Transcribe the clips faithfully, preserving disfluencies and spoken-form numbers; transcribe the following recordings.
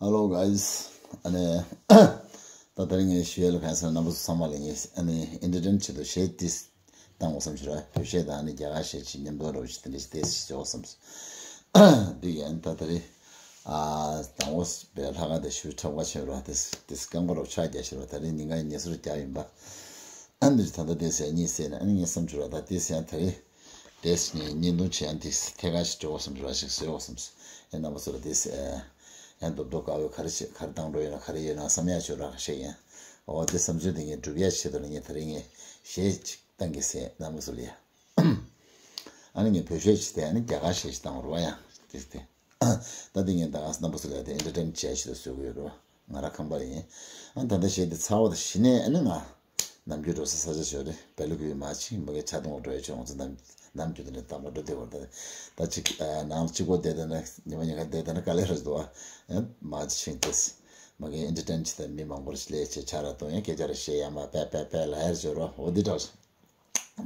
Hello guys. ཨ་ནི། ད་དེ་རིང་ངས་ཞུ་ཡ་ལ་གང་ཟེར་ན་རྣམ་པ་ཚོ་ཚང་མ་ལ་ངས་ཨ་ནི་ཨེན་ཊར་ཊེན་ཆེད་དུ་གཞས་ཏིས་བཏང་དགོས་བསམ་ཞུ་ར། བོད་གཞས་དང་ཨ་ནི་རྒྱ་གར་གཞས་ཅིག་མཉམ་དུ་རོ་ཅིག་དེ་འདྲ་ཞིག་ཏིས་ཞུ་དགོས་བསམ། འདི་ཡན་ད་དེ་རིང་ཨ་དང་པོ་བའི་ལྷ་ཁང་དེ་ཞུ་ཁྲབ་ཁ་ཆེ་ར། ཏིས་ཏིས་རྐང་པ་རོ་ཕྱག་རྒྱ་ཞུ་ར། དེ་རིང་ཉིན་གང་ཉེ་སུར་རྒྱ་ཡིན་པ། ཨ་འདི་ད་ལྟ་ཏིས་ཡ་གཉིས་ཟེར་ན་ཨ་ནི་ངས་བསམ་ཞུ་ར། ད་ཏིས་ཡ་དེ་རིང་། དེས་ནི་བརྙན་ཐུང་བྱས་ཏེ་ཐད་ཀར་ཞིག་འགྲོ་བསམ་ར་ཞིག་བཟོས་བསམ། ཡང་རྣམ་པ་ཚོ་ལ་དེས་ཡང་རྡོབ་རྡོབ་དཀར་པོས་ག་རེ་བྱེད་ག་རེ་བཏང་འགྲོ་ཡོད་ན་ག་རེ་ཡོད་ན་བསམ་ཡག་ཆོད་ར་ཞིག་ཡང་འོ་དེ་བསམ་ཚུལ་དེ་ངས་སྒྲུབ་ཡག་ཆེད་དུ་ལ་ངས་དེ་རིང་ངས་གཞས་ཅིག་བཏང་གི་ཟེར་རྣམ་པ་ཚོ་ལ་ཡ། ཨ་ནི་ངས་བོད་གཞས་ཅིག་དེ་ཨ་ནི་རྒྱ་གར་གཞས་ཅིག་བཏང་བ་རེད་བ། ཡང་དེ་དེ། ད་འདི་ངས་ད་ག་རྣམ་པ་ཚོ་ལ་དེ་ཨེན་ཊར་ཊེན་བྱས་ཞིག་ཏུ་བཟོ་གི་ཡོད་རེད་བ། ང་རང་ཁམས་པ་ཡིན། ཨ་ད་ལྟ་གཞས་འདི་ཚར་བ་དང་གཞི་ནས་ཨ་ནི་ང་ནམ་རྒྱུན་འགྲོ་ས་ས་ཆ་ཞོ་རེད། བལ་ལུ་གུའི་མ་ཕྱིན་མ་གི་ཆ་གཏོང་འགྲོ་ཡ་ཆོག་ང་ཚོ་ནམ་ནམ་རྒྱུན་དུ་ནས་གཏམ་པ་འགྲོ་བདེ་བར་ད་ད་ཅིག་ནང་གཅིག་པོ་བསྡད་ད་ན་ཉི་མ་ཉི་ཤར་བསྡད་ད་ན་དཀའ་ལས་རེད་འདུག་ཨ། མ་ཕྱིན་ཏེ་མ་གི་ཨེན་ཊར་ཊེན་ཅིག་ད་མི་མང་པོར་ལས་བྱེད་ཆ་ར་གཏོང་ཡ་སྐད་ཆ་ར་བཤད་ཡ་མ་པེ་པེ་པེ་ལ་ཡར་བྱོས་རོགས་འོ་འདི་འདྲ།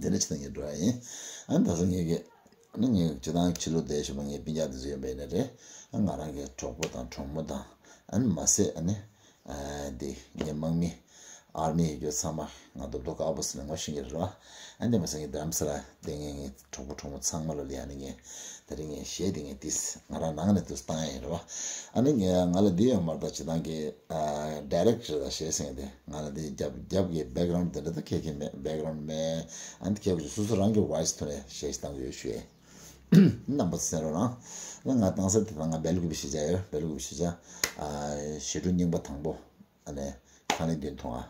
དེ་ནས་ཅི་ལྟར་ངས་འགྲོ་ཡ་ཡིན། ཨ་ནི་ད་གཟོད་ངས་ཀྱི་ཨ་ནི་ངས་སྤྱི་བཏང་ཕྱི་ལོགས་བསྡད་ཞུ་བ་ངའི་སྤུན་ཀྱག་དེ་ཚོ་ཡོད་པ་ཡིན་ན་རེད། ཨ་ང་རང་གི་གྲོགས་པོ་དང་གྲོགས་མོ་དང་ཨ་ནི་མ་ཟད་ཨ་ནི་འདི་ངའི་དམག་མི་ཨར་མི་ཡོད་རྒྱུ་ཚང་མ་ང་རྡོབ་རྡོབ་དཀར་པོ་ཟེར་ནས་ངོ་ཤེས་ཀྱི་རེད་བ། ཨ་ནི་མ་ཟད་ངས་རྡ་རམ་ས་ལ་བསྡད་མཁན་ངའི་གྲོགས་པོ་གྲོགས་མོ་ཚང་མ་ལ་ལ་ཡ་ནི་ངས་དེ་རིང་ངས་གཞས་དེ་ངས་ཏིས་ང་རང་ནང་ནས་ཏིས་བཏང་ཡ་ཡིན་རེད་བ། ཨ་ནི་ངས་ང་ལ་འདི་ཡོད་མ་རེད་ད་སྤྱི་བཏང་གི་ཌའི་རེག་ཊར་དང་གཞས་གསན་དེ་ང་ལ་འདི་རྒྱབ་རྒྱབ་ཀྱི་བེག་རའུན་ཌི་དེ་འདྲ་ད་ཁྱེད་ཀྱི་མེད་བེག་རའུན་ཌི་མེད། ཨ་ནི་ཁྱེད་ཀྱི་སོ་སོ་རང་གི་ཝོ་ཡི་སི་ཐོག་ནས་གཞས་ཤིག་བཏང་གི་ཡོད་ཞུ་ཡས། རྣམ་པ་གསན་རོགས་གནང་། ང་བཏང་ས་དེ་དང་ང་བལ་ལུག་གི་བི་ཤི་ཅ་ཡོད་བལ་ལུག་གི་བི་ཤི་ཅ། ཞི་ཁྲོ་རྙིང་པ་དང་པོ། ཨ་ནི་ཁང་ལས་མདུན་མཐོང་ཨ།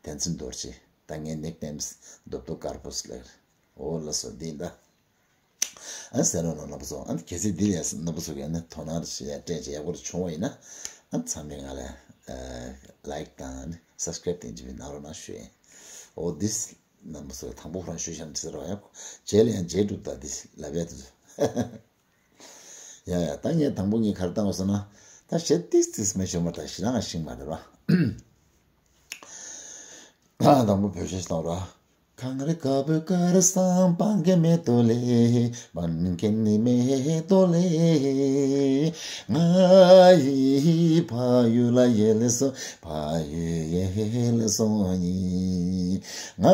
བསྟན་འཛིན་རྡོ་རྗེ་ད་ངའི་ནིག་ནེམ་རྡོབ་རྡོབ་དཀར་པོ་ཟེར་ལེ། འོ་ལགས་སོ་འདི་ཡིན་ད། ཨ་ཟེར་རོགས་གནང་རྣམ་པ་ཚོ། ཨ་ནི་གལ་སྲིད་འདི་ལ་ཡང་རྣམ་པ་ཚོ་གིས་ཨ་ནི་དོ་སྣང་བྱེད་ཡ་སྤྲད་བྱས་ཡག་པོ་རེ་བྱུང་བ་ཡིན་ན། ཨ་ཚང་མས་ང་ལ་ལའིཀ་དང་ཨ་ནི་སབ་སི་ཀ་རེབ་དེ་འཇིགས་པའི་གནང་རོགས་གནང་ཞུ་ཡིན། འོ་འདི་རྣམ་པ་ཚོ་གིས་དང་པོ་ཁོ་རང་ཞུ་བཞག་ཟེར་རོགས་ཡ། རྗེས་ལ་ཡང་རྗེས་སྒྲུབ་ད་འདི་ལབ་ཡ་དེ་ཚོ། ཡ་ཡ་ད་ངས་དང་པོ་ངས་ག་རེ་བཏང་བ་ཟེར་ན། ད་གཞས་ཏིས་ཏིས་མེད་ཞོ་མ་ད་ཞེ་དྲག་ཤིང་མ་རེད་བ། དང་པོ་བོད་གཞས་ཤིག་བཏང་ར། གངས་རི་དཀར་པོའི་དཀར་ས་སྤང་གི་མེ་ཏོག་ལེ། སྤང་གི་མེ་ཏོག་ལེ། ང་ཡི་ཕ་ཡུལ་ལ་ཡལ་སོང་། ཕ་ཡུལ་ཡལ་སོང་ཡི། ང་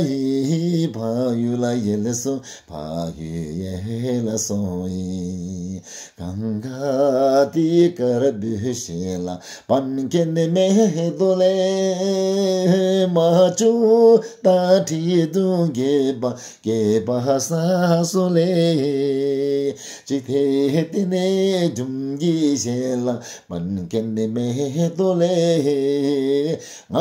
ཡི་ཕ་ཡུལ་ལ་ཡལ་སོང་། ཕ་ཡུལ་ཡལ་སོང་ཡི། གངས་དཀར་དཀར་པོའི་ཞལ་ལ། སྤང་གི་མེ་ཏོག་ལེ། མ་བྱུང་ད་ཁྲི་གདུང་བརྒྱད་པ་བརྒྱད་པ་ས་སོ་ལེ། ཅི་ཐེ་ཏི་ནེ་འབྱུང་གི་ཞལ་ལ། སྤང་གི་མེ་ཏོག་ལེ། ང་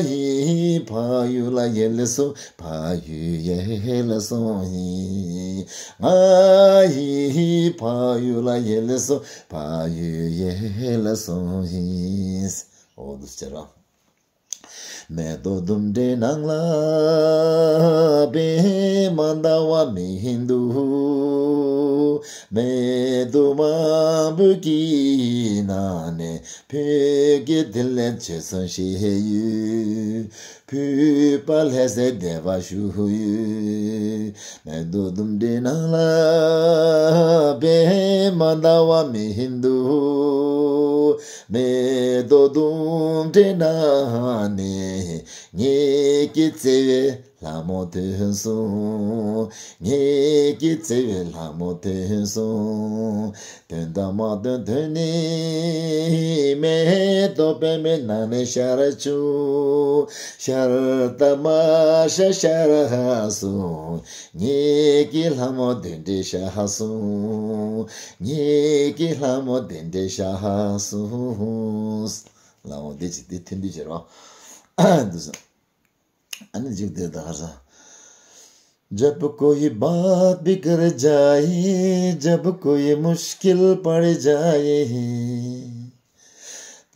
ཡི་ཕ་ཡུལ་ལ་ཡལ་སོང་། ཕ་ཡུལ་ཡལ་སོང་ཡི། ང་ཡི་ཕ་ཡུལ་ལ་ཡལ་སོང་། ཕ་ཡུལ་ཡལ་སོང་ཡི། འོ་འདུག་ཟེར་རོ། མེ་ཏོག་ལྡུམ་རའི་ནང་ལ་པད་མ་འདྲ་བ་མི་འདུག་མེ་ཏོག་མང་པོ་གི་ནང་ནས་བོད་ཀྱི་དེ་ལས་ཆེ་སོང་ཞེས་ཡོད། བོད་པ་ལྷ་སའི་སྡེ་བ་བཞུགས་ཡོད། མེ་ཏོག་ལྡུམ་རའི་ནང་ལ་པད་མ་འདྲ་བ་མི་འདུག་མེ་ཏོག་ལྡུམ་རའི་ནང་ནས་ངེད་ཀྱི་བརྩེ་བའི་ལྷ་མོ་ཐོན་སོང་། ངེད་ཀྱི་བརྩེ་བའི་ལྷ་མོ་ཐོན་སོང་། དོན་དང་མ་དོན་དོན་ནི་མེ་ཏོག་པད་མའི་ནང་ནས་ཤར་བྱུང་། ཤར་དང་མ་ཤར་ཤར་སོང་། ངེད་ཀྱི་ལྷ་མོ་དེ་འདྲའི་ཤར་སོང་། ངེད་ཀྱི་ལྷ་མོ་དེ་འདྲའི་ཤར་སོང་། ལའོ་འདི་ཅི་འདི་ཐུན་འདི་ཅི་རོ། འདི་སོང་། ཨ་ནི་འཇིག་རྟེན་ད་ཧར་ས། जब कोई बात बिगड़ जाए, जब कोई मुश्किल पड़ जाए,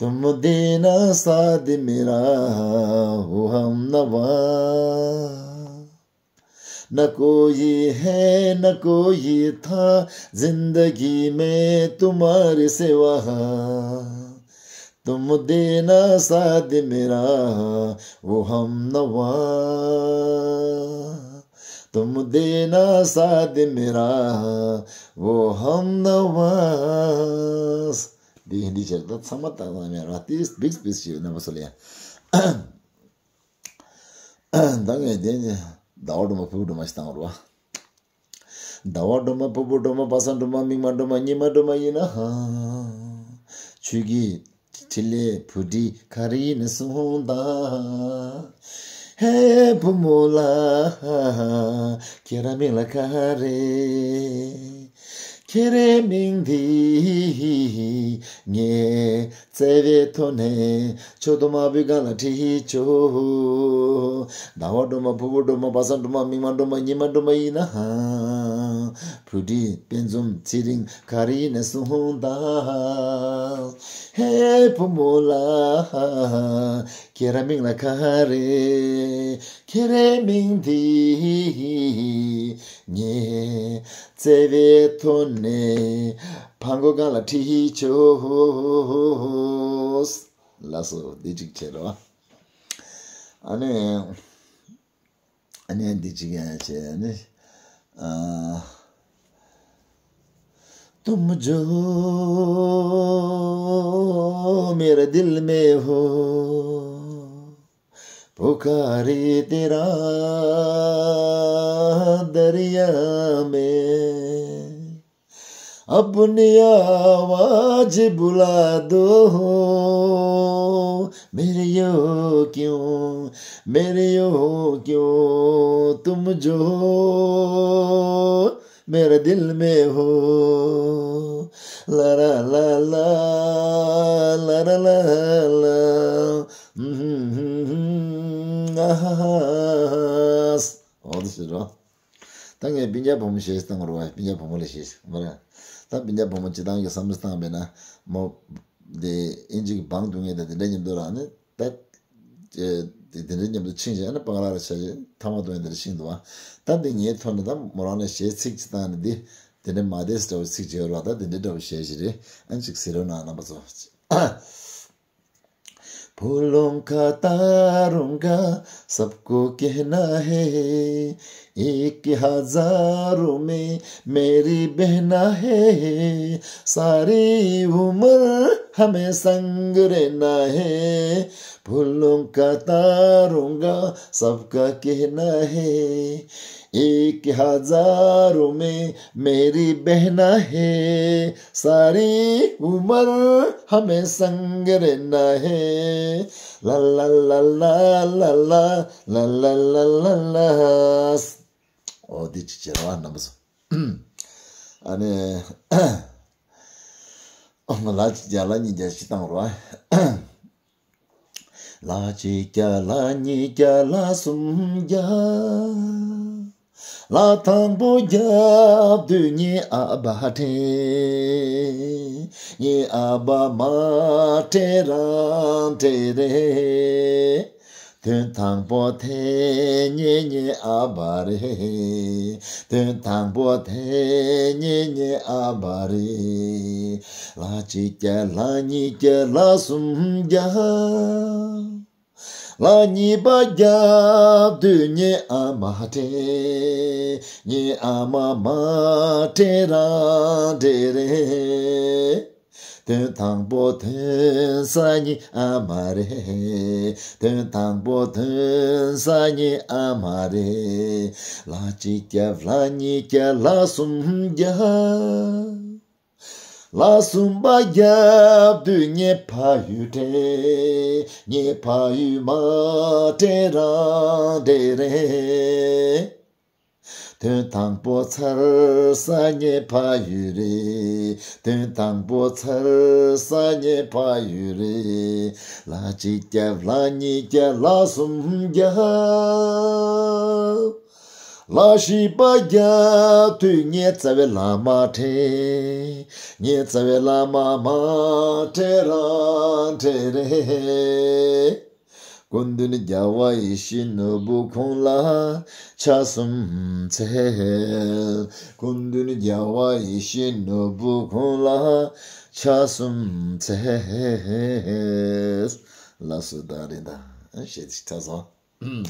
तुम देना साथ मेरा, वो हम नवा। न कोई है, न कोई था, जिंदगी में तुम्हारे सिवा। तुम देना साथ मेरा, वो हम नवा। तुम देना साथ मेरा, वो हम नवा. ཧིན་དི་བྱས་ད་ཚང་མ་བཏང་བཏང་མེད་ར། ཏིས་བིག་བིག་ཞིག་རྣམ་པ་ཚོ་ལ་ཡ། ད་ངས་དེ་ནི་ཟླ་བ་སྒྲོལ་མ་ཕུར་བུ་སྒྲོལ་མ་ཞིག་བཏང་བ་རེད་བ། ཟླ་བ་སྒྲོལ་མ་ཕུར་བུ་སྒྲོལ་མ་བ་ས་སྒྲོལ་མ་མིག་དམར་སྒྲོལ་མ་ཉི་མ་སྒྲོལ་མ་ཡིན་ན་ཧ། ཆོས་ཀྱི་ཕྲིན་ལས་བུ་ཁྲིད་ག་རེ་ཡིན་ན་གསུངས་དང་། ཧེ་བུ་མོ་ལགས། ཁྱེད་རང་མིང་ལ་ག་རེ། ཁྱེད་རའི་མིང་འདི་ངས་བརྩེ་བའི་ཐོག་ནས་ཆོས་དུ་མ་བུའི་སྒང་ལ་ཁྲིད་ཆོག་ཟླ་བ་སྒྲོལ་མ་ཕུར་བུ་སྒྲོལ་མ་བ་ས་སྒྲོལ་མ་མིག་དམར་སྒྲོལ་མ་ཉི་མ་སྒྲོལ་མ་ཡིན་ན་ཧ། བུ་ཁྲིད་དཔལ་འཛོམས་ཚེ་རིང་ག་རེ་ཡིན་ན་གསུངས་དང་། ཧེ་བུ་མོ་ལགས། ཁྱེད་རང་མིང་ལ་ག་རེ། ཁྱེད་རའི་མིང་འདི་ངས་བརྩེ་བའི་ཐོག་ནས་ཕ་མགོ་སྒང་ལ་ཁྲིད་ཆོག་ལགས་སོ། འདི་གཅིག་བྱས་རོགས། ཨ་ནི། ཨ་ནི་འདི་གཅིག་ཡང་བྱས་ནི། ཨ། तुम जो मेरे दिल में हो, पुकारे तेरा दरिया में, अपनी आवाज बुला दो। मेरे यो क्यों, मेरे यो क्यों, तुम जो मेरे दिल में हो। ला ला ला ला, ला ला ला ला। ཨོ་དེ་ཤི་རོ། ད་ངས་སྤུན་ཀྱག་བུ་མོ་ཞེས་བཏང་རོགས། སྤུན་ཀྱག་བུ་མོ་ལ་ཞེས་མ་རེད། ད་སྤུན་ཀྱག་བུ་མོ་སྤྱི་བཏང་གི་བསམ་བློ་བཏང་བས་ན་མོ། དེ་ཨིན་ཇི་གི་བང་བརྡུང་ངེས་ད་དེ་འདྲ་མཉམ་དུ་ར་ནི་ད། དེ་འདྲ་མཉམ་དུ་ཕྱིན་བྱས་ན་སྤང་ལ་ར་ཆ་བྱས་ཐ་མ་བརྡུང་ངེས་དེ་འདྲ་ཕྱིན་འདུག་བ། ད་འདི་ངའི་ཐོག་ནས་ད་མོ་རང་ལ་ཞེས་ཚིག་ཅིག་བཏང་ནས་འདི། དེ་འདྲ་མ་བདེ་ས་འདྲ་བོ་ཚིག་བྱས་རོགས། ད་དེ་འདྲ་འདྲ་བོ་ཞེས་ཞིག་རེད། ཨ་ནི་ཅིག་ཟེར་རོགས་གནང་རྣམ་པ་ཚོ། फूलों का तारों का सबको कहना है, एक हजारों में मेरी बहना है, सारी उम्र हमें संग रहना है। फूलों का तारों का सबका कहना है, एक हजारों में मेरी बहना है, सारी उम्र हमें संग रहना है। ला ला ला ला, ला ला ला, ला ला ला ལ། ཨོ་དེ་ཅི་བྱེད་ར་བ་རྣམ་པ་ཚོ། ཨ་ནི། ཨོ་ང་ལ་ཅི་བྱ་ལ་གཉིས་བྱ་ཅི་བཏང་རོགས། ལ་གཅིག་བརྒྱབ། ལ་གཉིས་བརྒྱབ། ལ་གསུམ་བརྒྱབ། ལ་དང་པོ་བརྒྱབ་དུས་ངའི་ཨ་བ་དྲན། ངའི་ཨ་བ་མ་དྲན་རང་དྲན་རེད། དོན་དང་པོ་དེ་ངའི་ངའི་ཨ་བ་རེད། དོན་དང་པོ་དེ་ངའི་ངའི་ཨ་བ་རེད། ལ་གཅིག་བརྒྱབ། ལ་གཉིས་བརྒྱབ། ལ་གསུམ་བརྒྱབ། ལ་གཉིས་པ་བརྒྱབ་དུས་ངའི་ཨ་མ་དྲན། ངའི་ཨ་མ་མ་དྲན་རང་དྲན་རེད། དོན་དང་པོ་ཐོན་ས་ངའི་ཨ་མ་རེད། དོན་དང་པོ་ཐོན་ས་ངའི་ཨ་མ་རེད། ལ་གཅིག་བརྒྱབ། ལ་གཉིས་བརྒྱབ། ལ་གསུམ་བརྒྱབ། ལ་གསུམ་པ་བརྒྱབ་དུས་ངའི་ཕ་ཡུལ་དྲན། ངའི་ཕ་ཡུལ་མ་དྲན་རང་དྲན་རེད། དོན་དང་པོ་ཚར་ས་ངའི་ཕ་ཡུལ་རེད། དོན་དང་པོ་ཚར་ས་ངའི་ཕ་ཡུལ་རེད། ལ་གཅིག་བརྒྱབ། ལ་གཉིས་བརྒྱབ། ལ་གསུམ་བརྒྱབ། ལ་བཞི་པ་བརྒྱབ་དུས་ངའི་རྩ་བའི་བླ་མ་དྲན། ངའི་རྩ་བའི་བླ་མ་མ་དྲན་རང་དྲན་རེད། སྐུ་མདུན་རྒྱལ་བ་ཡིད་བཞིན་ནོར་བུ་ཁོང་ལ་ཕྱག་གསུམ་འཚལ། སྐུ་མདུན་རྒྱལ་བ་ཡིད་བཞིན་ནོར་བུ་ཁོང་ལ་ཕྱག་གསུམ་འཚལ། ལགས་སོ། ད་རེད་ད། ཞེས་ཚིག་ཐག་སོང་།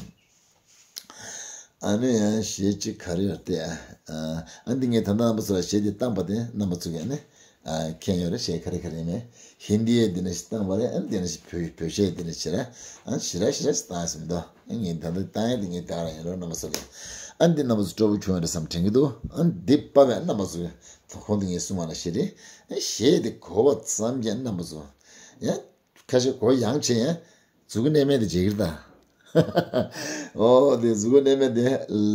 ཨ་ནི་ཡང་གཞས་གཅིག་ག་རེ་ཡོད་དེ། ཨ་འདི་ངས་ད་ལྟ་རྣམ་པ་ཚོ་ལ་གཞས་འདི་བཏང་པ་དེ་རྣམ་པ་ཚོ་གིས་ནི་ ཨ་མཁན་ཡོད་རེད། གཞས་ག་རེ་ག་རེ་མེད། ཧིན་དི་ཡི་འདི་འདྲ་ཞིག་བཏང་བ་རེད། ཨ་འདི་འདྲ་ཞིག་བོད་བོད་གཞས་འདི་འདྲ་ཞིག་རེད། ཨ་ཞེ་དྲག་ཞེ་དྲག་ཞིག་བཏང་ཟིན་འདུག་ཨ་ངས་ད་ལྟ་བཏང་ཡ་འདི་ངས་ད་ག་རང་ཡིན་རོགས་རྣམ་པ་ཚོ་ལ། ཨ་འདི་རྣམ་པ་ཚོ་སྤྲོ་པོ་བྱུང་བ་རེད་བསམ་དྲན་གྱི་འདུག་ཨ་འདི་པ་བས་རྣམ་པ་ཚོ་གོང་དུ་ངས་གསུངས་པ་ནང་བཞིན་རེད། ཨ་གཞས་འདི་གོ་བ་ཙམ་གྱིས་རྣམ་པ་ཚོ་ཡང་ཁ་ཤས་གོ་ཡང་བྱས་ཡང་མཛུ་གུ་མནན་མེད་དེ་བརྗེད་ཀྱི་རེད་ད། ཨོ་དེ་མཛུ་གུ་མནན་མེད་དེ་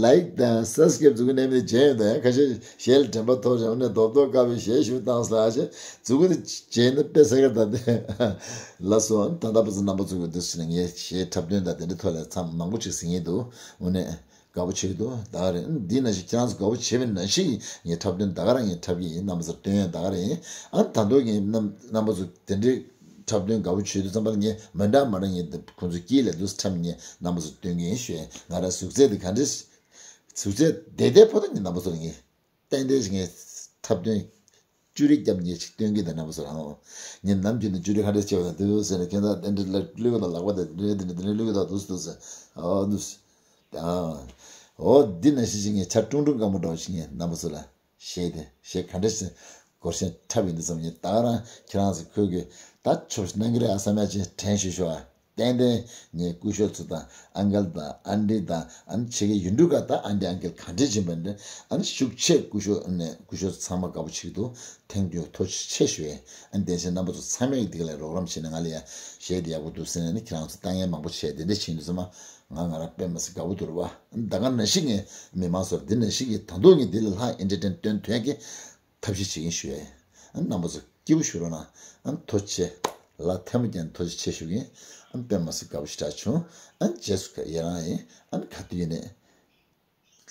ལའིཀ་དང་སབ་སི་ཀེབ་མཛུ་གུ་མནན་མེད་དེ་བརྗེད་ཡོད་ད། ཡང་ཁ་ཤས་གཞས་ལ་དྲན་པ་ཐོར་བྱས་ཨ་ནི་རྡོབ་རྡོབ་དཀར་པོའི་གཞས་ཞུ་བཏང་ཟེར་ཨ་ཅེ་མཛུ་གུ་དེ་བརྗེད་ན་དཔེ་ཟེར་གི་རེད་ད་དེ། ལགས་སོ། ད་ལྟ་བུ་ཚོ་རྣམ་པ་ཚོ་གི་འདུག་ཟེར་ནས་ངས་གཞས་འཁྲབ་སྟོན་དང་དེ་འདྲའི་ཐོག་ལ་མཚམས་མང་པོ་ཅིག་ཟིན་གྱི་འདུག་དངོས་གནས། དགའ་པོ་བྱེད་ཀྱི་འདུག་ད་ག་རེད། འདི་ནང་བཞིན་ཁྱེད་རང་ཚོ་དགའ་པོ་བྱེད་པའི་ནང་བཞིན་ངས་འཁྲབ་སྟོན་ད་ག་རང་ངས་འཁྲབ་ཀྱི་ཡིན། རྣམ་པ་ཚོར་སྟོན་ཡ་ད་ག་རང་ཡིན། ཨ་ད་དུང་ངས་རྣམ་རྣམ་པ་ཚོ་དེ་འདྲའི་འཁྲབ་སྟོན་དགའ་པོ་བྱེད་དུས་ཙམ་པ་ལ་ངས་མི་འདྲ་མི་འདྲ་ངས་ཁོང་ཚོའི་དཀྱིལ་ལ་འདུག་འཁྲབ་ངས་རྣམ་པ་ཚོར་སྟོན་གྱི་ཡིན་ཞུ་ཡ། ང་རང་གཟུགས་ཚད་དེ་ག་འདྲས་གཟུགས་ཚད་བདེ་བདེ་ཕོ་ད་ངས་རྣམ་པ་ཚོར་ངས་ཏན་ཏན་ཞིག་ངས་འཁྲབ་སྟོན། ཅུ་རིག་རྒྱབ་ངས་ཅིག་སྟོན་གྱི་དང་རྣམ་པ་ཚོ་རང་། ངས་ནམ་རྒྱུན་ནས་ཅུ་རིག་ཧ་འདྲེ་ཆེ་བ་དང་དུ་ཟེར་ནས་ཁྱེད་ཚོ་དེ་འདྲ་ལ་གླུད་པ་དང་ལག་པ་དང་དེ་འདྲ་དེ་འདྲ་དེ་འདྲ་གླུད་པ་དང་དུ་དུ་ཟེར། ཨོ་དུ་ཟེར། ཨ་ཨོ་འདི་ནང་བཞིན་ཅིག་ངས་ཆ་ཀྲུང་ཀྲུང་སྐམ་པོ་འདྲ་བ་ཞིག་ངས་རྣམ་པ་ཚོ་ལ་གཞས་དེ་གཞས་ག་འདྲ་ཞིག་སྒོར་གཞས་འཁྲབ་ཡིན་འདི་ཙམ་ངས་ད་ག་རང་ཁྱེད་རང་ཚོ་ཁོས་གི་ད་ཆོབ་གནང་གི་རེད་ཨ་བསམ་ཡ་ཅིག་དྲན་ཞུ་ཞུ་ཨ། ཏན་ཏན་ངའི་སྐུ་ཞབས་ཚོ་དང་ཨང་ཀལ་དང་ཨན་ཏི་དང་ཨ་ནི་ཆེ་གེ་ཡུན་དུ་ག་ད་ཨན་ཏི་ཨང་ཀལ་ག་འདྲས་ཕྱིན་པ་འདྲ་ཨ་ནི་ཤུགས་ཆེ་སྐུ་ཞབས་ནས་སྐུ་ཞབས་ཚང་མ་དགའ་པོ་བྱེད་ཀྱི་འདུག་ཐེངས་འདིའི་ཐུགས་རྗེ་ཆེ་ཞུ་ཡས། ཨ་ནི་དེ་བཞིན་རྣམ་པ་ཚོ་ཚང་མས་འདི་ག་ལ་རོགས་རམ་བྱས་ནས་ང་ལ་ཡ་གཞས་འདི་ཡག་པོ་འདུག་ཟེར་ནས་ནི་ཁྱེད་རང་ཚོ་ལྟ་མཁན་མང་པོ་བྱས་དེ་འདྲས་བྱེད་འདུག་ཚང་མ་ང་ང་རང་དཔེ་མ་སྲིད་དགའ་པོ་འདུག་ར་བ། ད་ག་ནང་བཞིན་ངས་མི་མང་ཚོར་འདི་ནང་བཞིན་གྱི་ད་དུང་ངས་འདི་ལས་ལྷག་ཨེན་ཊར་ཊེན་སྟོན་ཐུབ་ཡས་ཀྱི་ཐབས་ཤེས་བྱེད་ཀྱིན་ཞུ་ཡས། ཨ་རྣམ་པ་ཚོ་སྐྱིད་པོ་བཞུགས་རོགས་གནང་། ཨ་ཐུགས་རྗེ་ཆེ། ལ་ཐལ་མོ་བརྒྱབ་ནས་ཐུགས་རྗེ་ཆེ་ཞུ་གི་ཡིན། ཨ་དཔེ་མ་སྲིད་དགའ་པོ་ཞེ་དྲག་བྱུང་། ཨ་རྗེས་སུ་ཡི་རང་ཡིན། ཨ་ག་དུས་ནས་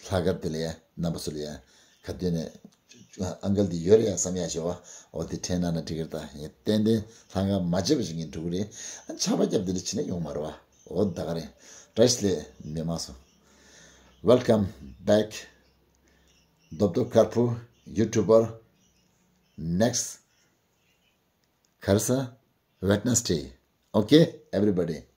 ལྷག་དཀར་དེ་ལ་ཡ་རྣམ་པ་ཚོ་ལ་ཡ་ག་དུས་ནས་ཨ་ཨང་ཀལ་འདི་ཡོད་རེད་ཡ་བསམ་ཡ་ཞེ་བ་འོ་དེ་དྲན་གནང་ན་འགྲིག་གི་རེད། ད་ཡིན་ཏན་ཏན་ལྷག་དཀར་མ་བརྗེད་པ་ཞིག་ཡིན་འགྲོ་གི་རེད། ཨ་ཆར་པ་བརྒྱབ་དེ་འདྲ་བྱས་ན་ཡོང་མ་རེད་བ། འོ་ད་ག་རེད། བཀྲ་ཤིས་བདེ་ལེགས་མི་མང་ཚོ། Welcome back. རྡོབ་རྡོབ་དཀར་པོ་ཡུ་ཊུབ་པར། Next ག་རེ་ཟེར། Wednesday. Okay, everybody.